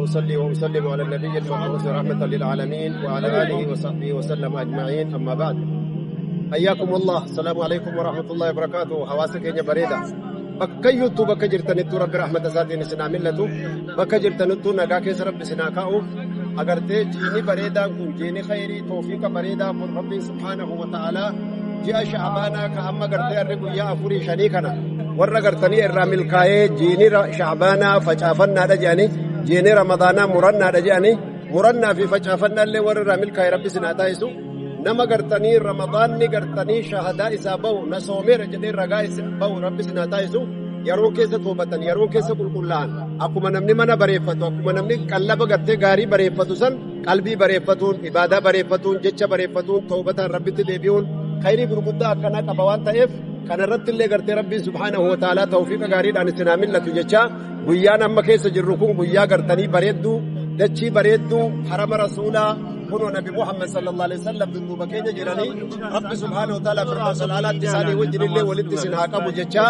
وأصلي وأسلم على النبي المبعوث رحمة للعالمين وعلى آله وصحبه وسلم أجمعين. أما بعد، حياكم الله. السلام عليكم ورحمة الله وبركاته. Hawaasa keenya bareeda, bakkayyuttuu bakka jirtanittuu Rabbi rahmata isaatiin isin haa millatu. Bakka jirtanittuu nagaa keessa Rabbi isin haa kaa'u. Agartee, jiini bareedaan kun, jiini khayrii toofiiqa bareedaa kun, Rabbiin subhaanahu wa ta'aalaa ji'a Sha'baanaa ka amma gartee harri guyyaa afurii shanii kana warra gartanii irraa milkaa'ee, jiini Sha'baanaa facaafannaadha jedhanii, jiini Ramadaanaa murannaadha jedhanii, murannaa fi facaafannaallee warra irraa milkaa'e Rabbi isin haa taasisu. Nama gartanii Ramadaanni gartanii shahadaa isaa bahu, na soomeera jedhee ragaa isaa bahu, Rabbi isin haa taasisu. Yeroo keessa toobatan, yeroo keessa qulqullaa'an, akkuma namni mana bareeffatu, akkuma namni qallaba gartee gaarii bareeffatu san, qalbii bareeffatuun, ibaadaa bareeffatuun, jecha bareeffatuun, toobataan Rabbitti deebi'uun khayrii gurguddaa akkanaa qaba waan ta'eef, kanarratti illee gartee Rabbiin subhaanahu wa ta'aalaa tawfiiqa gaariidhaan isin haa millatu jecha. Guyyaan amma keessa jirru kun guyyaa gartanii bareedduu, dachii bareedduu, harama Rasuulaa kunoo Nabi Muhammad sallallahu alaihi wasallam dudduuba keenya jiranii, Rabbi subhaanahu wa ta'aalaa firdaus alaalaatti isaanii wajjin illee walitti isin haa qabu jecha.